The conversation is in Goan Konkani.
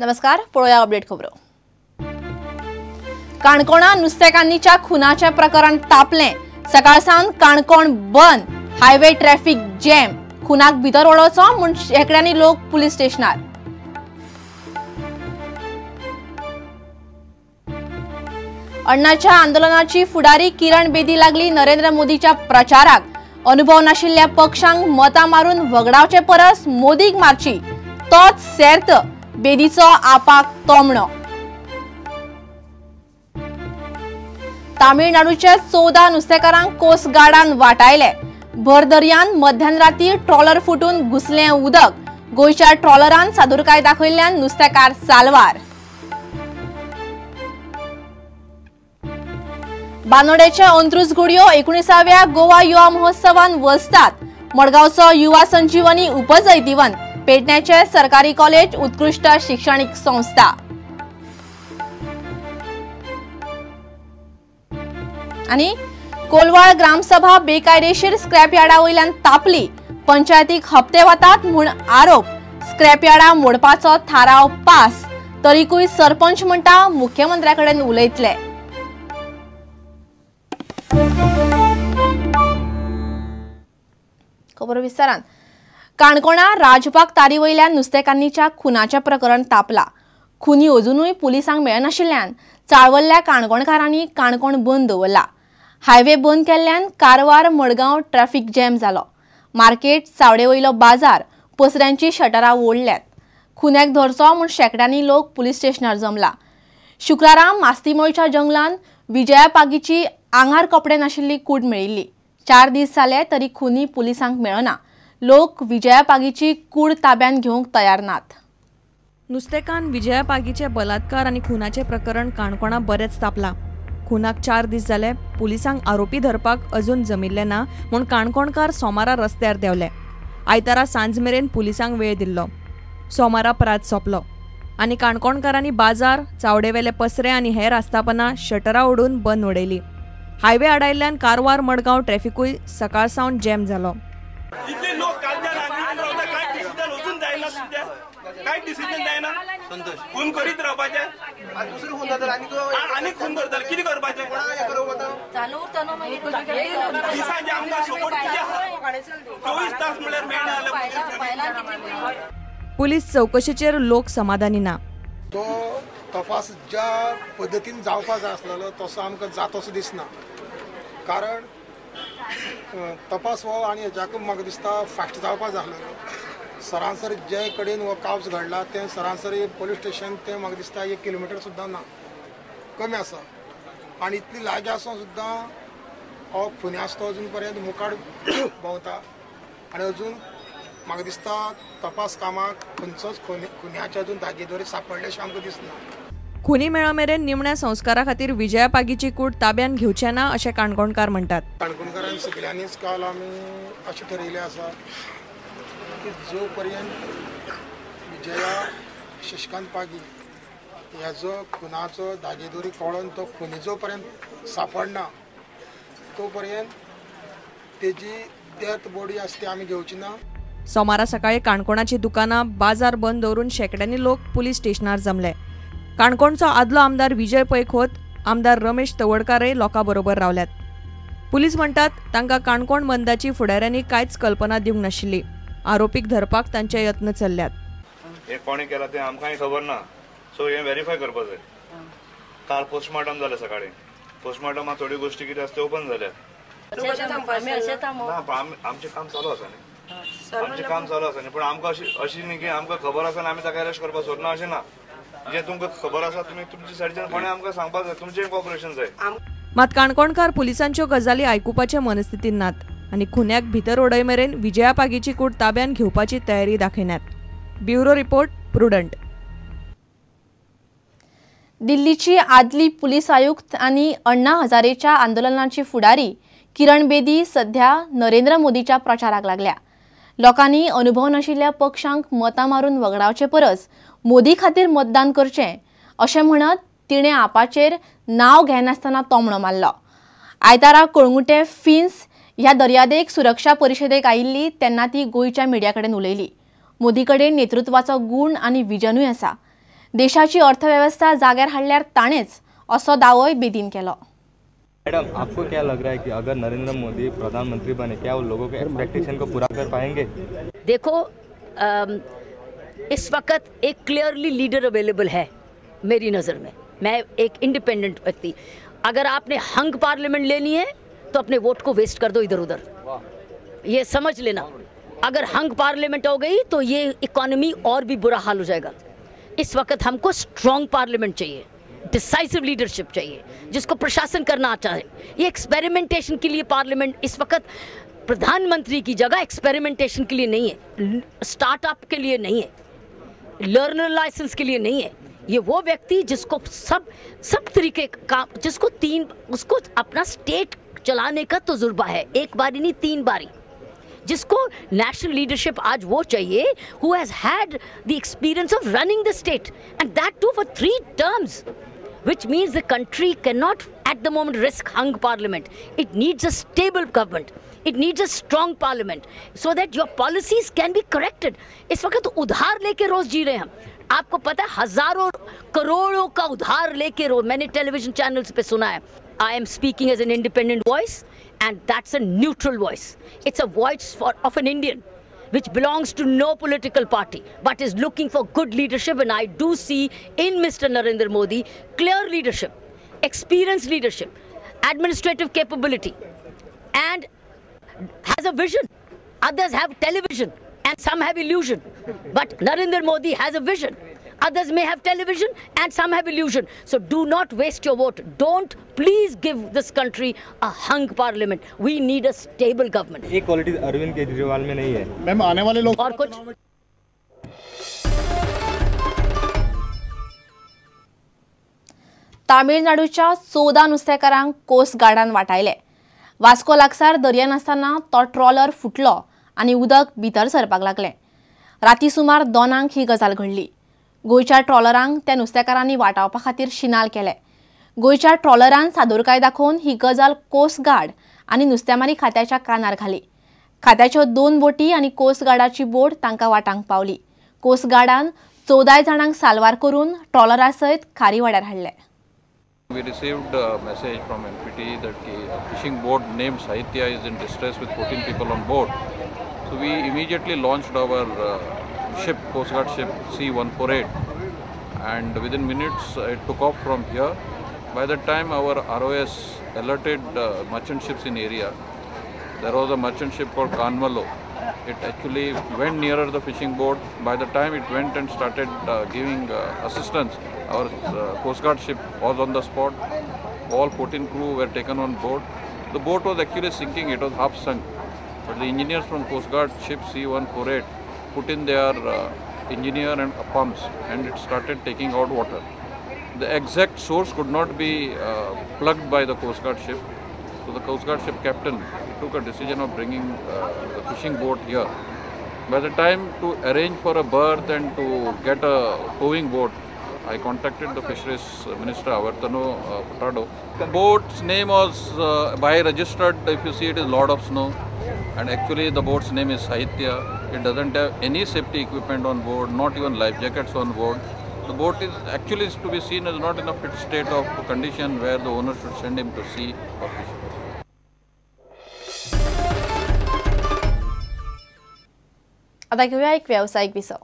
नमस्कार, पळोवया अपडेट खबरो। काणकोणा नुस्तेकान्नीच्या खुनाच्या प्रकरण तापलें। सकाळ सावन काणकोण बंद, हायवे ट्रॅफिक जॅम। खुनाक भितर उडोवचो म्हूण शेंकड्यांनी लोक पुलीस स्टेशनार। अण्णाच्या आंदोलनाची फुडारी किरण बेदी लागली नरेंद्र मोदीच्या प्रचाराक। अनुभव नाशिल्ल्या पक्षांक मतां मारून वगडावचे परस मोदीक मारची, तोच सेर्त बेदीचो आपाक तोमणो। तामिळनाडूच्या 14 नुस्तेकारांक कोस्ट गार्डान वाटायले। भर दर्यान मध्यानराती ट्रॉलर फुटून घुसलें उदक। गोंयच्या ट्रॉलरान सादुरकाय दाखयल्ल्यान नुस्तेकार साल्वार। बानोडेच्या अंत्रुज घोडयो 19व्या गोवा युवा महोत्सवान वसतात। मडगांवचो युवा संजीवनी उपजैतिवन, पेडण्याचे सरकारी कॉलेज उत्कृष्ट शिक्षणीक संस्था। आणि कोलवाळ ग्रामसभा बेकायदेशीर स्क्रॅप यार्डा वयल्यान तापली। पंचायतीक हप्ते वतात म्हूण आरोप। स्क्रॅप यार्डा मोडपाचो थाराव पास, तरीकूय सरपंच म्हणटा मुख्यमंत्र्या कडेन उलयतले। खबर विस्तारान। काणकोणा राजबाग तारी वयल्या नुस्तेकान्नीच्या खुनाचें प्रकरण तापला। खुनी अजुनूय पुलिसांक मेळनाशिल्ल्यान चाळवल्ल्या काणकोणकारांनी काणकोण बंद दवरला। हायवे बंद केल्ल्यान कारवार मडगांव ट्रॅफिक जॅम जालो। मार्केट, चावडे वयलो बाजार, पसऱ्यांची शटरां ओडल्यात। खुन्याक धरचो म्हूण शेंकड्यांनी लोक पुलीस स्टेशनार जमला। शुक्रारा मास्तीमोळच्या जंगलान विजया पागीची आंगार कपडे नाशिल्ली कूड मेळिल्ली। 4 दीस जाले तरी खुनी पुलिसांक मेळना। लोक विजया पागीची कूड ताब्यात घेवंक तयार नात। नुस्तेकान विजया पागीचे बलात्कार आनी खुनाचे प्रकरण काणकोणा बरेंच तापला। खुनाक 4 दीस जाले, पुलिसांक आरोपी धरपाक अजून जमिल्ले ना म्हूण काणकोणकार सोमारा रस्त्यार देंवले। आयतारा सांज मेरेन पुलिसांक वेळ दिल्लो। सोमारा परात सोंपलो आनी काणकोणकारांनी बाजार, चावडेवेले पसरे आनी हेर आस्थापनां शटरां ओडून बंद उडयली। हायवे आडायल्ल्यान कारवार मडगांव ट्रॅफिकूय सकाळ सावन जॅम जालो। खून करीत रावपाचें, आनी खून करतले, कितें करपाचें? दिसाचे आमकां सपोर्ट 24 तास म्हणल्यार मेळना. पुलीस चवकशेचेर लोक समाधानी ना। तो तपास ज्या पद्दतीन जावपाक जाय आसलेलो तसो आमकां जातोसो दिसना, कारण तपास हो आनी हेच्याक म्हाका दिसता फास्ट जावपाक जाय आसलेलो। सरासरी जे कडेन हो कावस घडला तें सरासरी पोलीस स्टेशन तें म्हाका दिसता 1 किलोमिटर सुद्दां ना, कमी आसा। आनी इतली लागीं आसून सुद्दां हो खुनी आसा तो अजून पर्यंत मुखार भोंवता आनी अजून म्हाका दिसता तपास कामाक खंयचोच खुन्याचे अजून धागेदोरी सापडले अशें आमकां दिसना। खुनी मेळो मेरेन निमण्या संस्कारा खातीर विजया पागीची कूड ताब्यात घेवचे ना अशें काणकोणकार म्हणटात। काणकोणकारांनी सगळ्यांनीच काल आमी अशें ठरयलें आसा की जो पर्यंत विजया शशिकांत पागी ह्याचो खुनाचो धागेदोरी कळोन तो खुनी जो पर्यंत सापडना तो पर्यंत तेजी डेथ बॉडी आसा ती आमी घेवची ना। सोमारा सकाळी काणकोणाची दुकानां, बाजार बंद दवरून शेंकड्यांनी लोक पुलीस स्टेशनार जमले। काणकोणचो आदलो आमदार विजय पै खोत, आमदार रमेश तवडकारय लोकां बरोबर रावल्यात। पुलीस म्हणटात तांकां काणकोण बंदाची फुडाऱ्यांनी कांयच कल्पना दिवंक नाशिल्ली। आरोपीक धरपाक तांचे यत्न चल्ल्यात। हे कोणी केला ते आमकांय खबर ना, सो हे व्हेरीफाय करपाक जाय। काल पोस्टमार्टम जालें सकाळी, पोस्टमार्टमात थोड्यो गोष्टी कितें आसा त्यो ओपन जाल्यात। ना, आमचें काम चालू आसा न्ही, आमचें काम चालू आसा न्ही, पूण आमकां अशी न्ही की आमकां खबर आसा आनी आमी ताका अरेस्ट करपाक सोदना अशें ना। जें तुमकां खबर आसा तुमी तुमच्या सायडच्यान कोणें आमकां सांगपाक जाय, तुमचें कॉपरेशन जाय। मात काणकोणकार पुलिसांच्यो गजाली आयकुपाचे मनस्थितीन नात आनी खुन्याक भितर उडय मेरेन विजया पागीची कूड ताब्यात घेवपाची तयारी दाखयनात। Bureau report, Prudent. दिल्लीची आदली पुलीस आयुक्त आनी अण्णा हजारेच्या आंदोलनाची फुडारी किरण बेदी सध्या नरेंद्र मोदीच्या प्रचाराक लागल्या। लोकांनी अनुभव नाशिल्ल्या पक्षांक मतां मारून वगडावचे परस मोदी खातीर मतदान करचें अशें म्हणत तिणें आपाचेर नांव घेनासतना तोमणो मारलो। आयतारा कळंगुटे फिन्स ह्या दर्यादेग सुरक्षा परिशदेक आयिल्ली तेन्ना ती गोंयच्या मिडिया कडेन उलयली। मोदी कडेन नेतृत्वाचो गूण आनी विजनूय आसा। देशाची अर्थवेवस्था जाग्यार हाडल्यार ताणेच असो दावोय बेदीन केलो. मैडम, आपको क्या लग रहा है कि अगर नरेंद्र मोदी प्रधानमंत्री बने, क्या वो लोगों के एक्सपेक्टेशन को पूरा कर पाएंगे? देखो, इस वक्त एक क्लियरली लीडर अवेलेबल है मेरी नज़र में. मैं एक इंडिपेंडेंट व्यक्ति, अगर आपने हंग पार्लियामेंट लेनी है तो अपने वोट को वेस्ट कर दो इधर उधर, ये समझ लेना. अगर हंग पार्लियामेंट हो गई तो ये इकोनॉमी और भी बुरा हाल हो जाएगा. इस वक्त हमको स्ट्रॉन्ग पार्लियामेंट चाहिए, डिसाइसिव लीडरशिप चाहिए, जिसको प्रशासन करना आता है. ये एक्सपेरिमेंटेशन के लिए पार्लियामेंट इस वक्त प्रधानमंत्री की जगह एक्सपेरिमेंटेशन के लिए नहीं है, स्टार्टअप के लिए नहीं है, लर्नर लाइसेंस के लिए नहीं है. ये वो व्यक्ति जिसको सब सब तरीके का, जिसको तीन, उसको अपना स्टेट चलाने का तजुर्बा है, एक बारी नहीं 3 बारी, जिसको नेशनल लीडरशिप आज वो चाहिए who has had the experience of running the state and that too for 3 terms, which means the country cannot at the moment risk hung parliament. It needs a stable government. It needs a strong parliament so that your policies can be corrected. इस वक्त उधार लेके रोज जी रहे हैं हम. आपको पता है हजारों करोड़ों का उधार लेके रोज, मैंने टेलीविजन चैनल्स पे सुना है. I am speaking as an independent voice and that's a neutral voice. It's a voice of an Indian which belongs to no political party but is looking for good leadership, and I do see in Mr. Narendra Modi clear leadership, experienced leadership, administrative capability, and has a vision. Others have television and some have illusion, but Narendra Modi has a vision. Others may have television and some have illusion. So do not waste your vote. Don't please give this country a hung parliament. We need a stable government. एक क्वालिटी अरविंद केजरीवाल में नहीं है मैम. आने वाले लोग और कुछ. तामिळनाडूच्या 14 नुस्तेकारांक कोस्ट गार्डान वाटायले. वास्को लागसार दर्यान आसतना तो ट्रॉलर फुटलो आनी उदक भितर सरपाक लागलें. राती सुमार 2 ही गजाल घडली. गोंयच्या ट्रॉलरांक त्या नुस्तेकारांनी वाटावपा खातीर शिनाल केले. गोंयच्या ट्रॉलरान सादुरकाय दाखोवन ही गजाल कोस्ट गार्ड आनी नुस्तेमारी खात्याच्या कानार घाली. खात्याच्यो 2 बोटी आनी कोस्ट गार्डाची बोट तांकां वाटांक पावली. कोस्ट गार्डान 14 जाणांक साल्वार करून ट्रॉलरा सयत खारीवाड्यार हाडले. We received a message from MPT that a fishing boat named Sahitya is in distress with 14 people on board. So we immediately launched our ship, Coast Guard ship C-148, and within minutes it took off from here. By the time our ROS alerted merchant ships in area, there was a merchant ship called Kanvalo. It actually went nearer the fishing boat. By the time it went and started giving assistance, our Coast Guard ship was on the spot. All 14 crew were taken on board. The boat was actually sinking, it was half sunk. But the engineers from Coast Guard ship C-148 put in their engineer and pumps, and it started taking out water. The exact source could not be plugged by the Coast Guard ship. So the Coast Guard ship captain took a decision of bringing the fishing boat here. By the time to arrange for a berth and to get a towing boat, I contacted the fisheries minister Avertano Furtado. The boat's name was by registered, if you see it is Lord of Snow, and actually the boat's name is Sahitya. It doesn't have any safety equipment on board, not even life jackets on board. The boat is actually to be seen as not in a fit state of condition where the owner should send him to sea or fish. आता घेऊया एक व्यावसायिक विसव.